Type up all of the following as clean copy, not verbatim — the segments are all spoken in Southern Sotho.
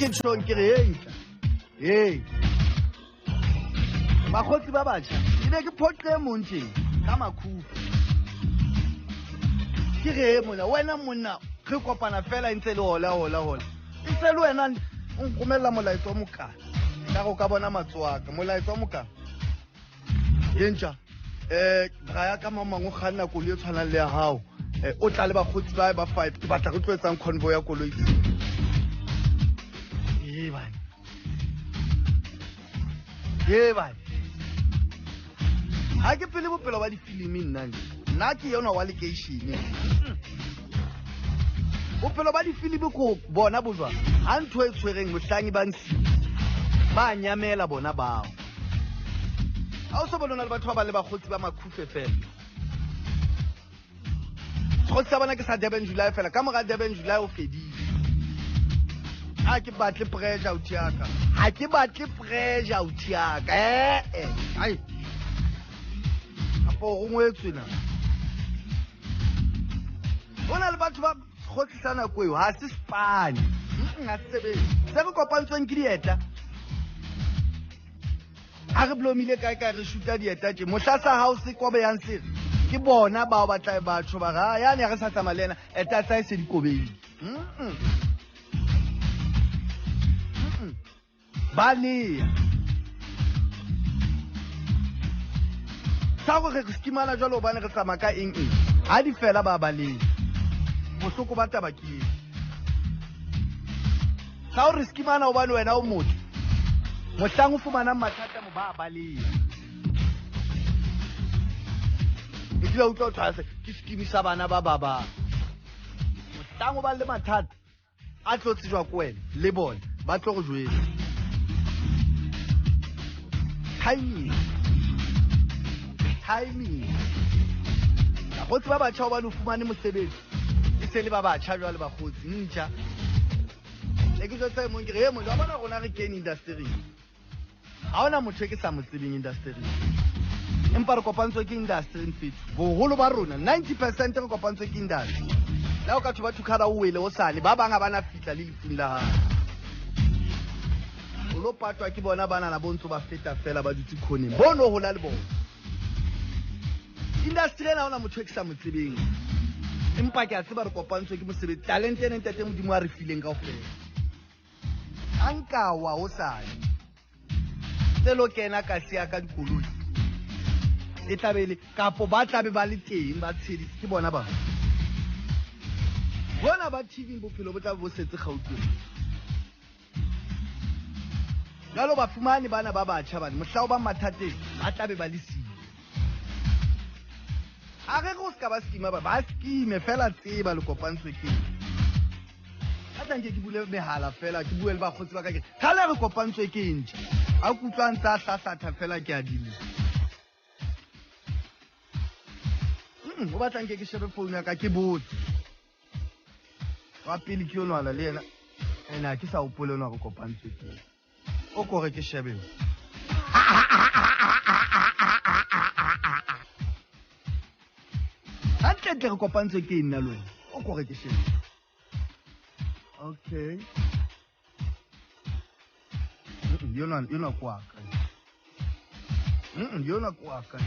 Ke tjhong ke re e ntla. Ee. Bakgotsi ba batjha, ke ne ke phoqe mong tje ka makhufu. Ke re mona wena monna re kopana fela e ntse le hola hola hola. E se le wena o nkromella molaetsa o mokana. Ka go ka bona matsoaka, molaetsa o mokana. Ye ntja. Bra ya ka mang mang o kganna koloi e tshwanang le ya hao. O tla le bakgotsi ba ba five. Ke batla re tlo etsang convoy ya koloi. Ee bana. Ee bana. Ha ke pele bophelo ba difilimi nna nje. Nna ke yona wa lekeishene. Bophelo ba difilimi ko bona bo jwang? Ha ntho e tshwereng mohlangi ba nsi. Ba nyamela bona bao. Ha o so bona le batho ba ba le bakgotsi ba makhufe fela. Sekgotsi sa bona ke sa Durban July fela. Ka mora Durban July o fedile. Ha ke batle pressure authi ya ka. Ha ke batle pressure authi ya ka. Eh. Ai. Kapo o rongwetswe na. Ho na le batho ba sekgotsi sa nako eo ha se spane. Ha se sebetse. Se re kopantsweng ke dieta. Ha re blomile kae kae re shuta dieta tje. Mohla sa hao se kobeyang se re. Ke bona bao ba tla batho ba ra yane ha re sa tsamaya le yena eta tsa e se di kobehile. Ba lea. Sa gore re skimana jwalo hobane re tsamaya ka eng eng. Ha di fela ba baleha. Bohloko ba taba ke eng. Sa gore skimana hobane wena o motho. Mohlang o fumanang mathata mo ba baleha. Ke kile utlwa o tshwara ke skimi sa bana ba ba bang. Mohlang o ba le mathata a tlo tsejwa ko wena le bone ba tlo go jwetsa. Timing. Timing. Bakgotsi ba batjha hobane o fumane mosebetsi. E se le ba batjha jwale bakgotsi ntjha. Ne ke jwetsa e mong ke re e mong wa bona rona re kene industry. Ha hona motho e ke sa mo tsebeng industry. Empa re kopantswe ke industry mfethu. Boholo ba rona 90% re kopantswe ke industry. Le ha o ka thwe ba thukhara o wele o sale ba bang ha bana fihla le lefung la hao. O lo patwa ke bona banana bo ntso ba feta fela ba dutse khoneng. Bo no hola le bona. Industry ena ha hona motho e ke sa mo tsebeng. Empa ke a tseba re kopantswe ke mosebetsi. Talente ena ntate Modimo a re fileng kaofela. Ha nka wa o sale. Tse lo kena ka siya ka dikoloi. E tla be le kapo ba tla be ba le teng ba tsheditse ke bona ba. Bona ba TV bophelo bo tla be bo setse Gauteng. Jwalo ba fumane bana ba batjha bana mohla o ba mathateng ba tla be ba le siyo. Ha re re o ska ba skima ba ba skime fela tseba le kopantswe ke. Ka tla nke ke bule mehala fela ke bue le bakgotsi ba ka ke kgale re kopantswe ke ntje. Ha kutlwa ntse a hlahlatha fela ke a dile. O batla nke ke shebe phone ya ka ke botse. Wa pele ke yonwala le yena. Ene ha ke sa hopole ona re kopantswe ke. O kore ke shebe. Hantle re kopantswe ke nna le wena. O kore ke shebe. Okay. Yona yona kwa ka. Yona kwa ka.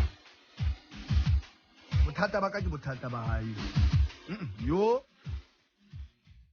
Bothata ba ka ke bothata ba hae. Yo.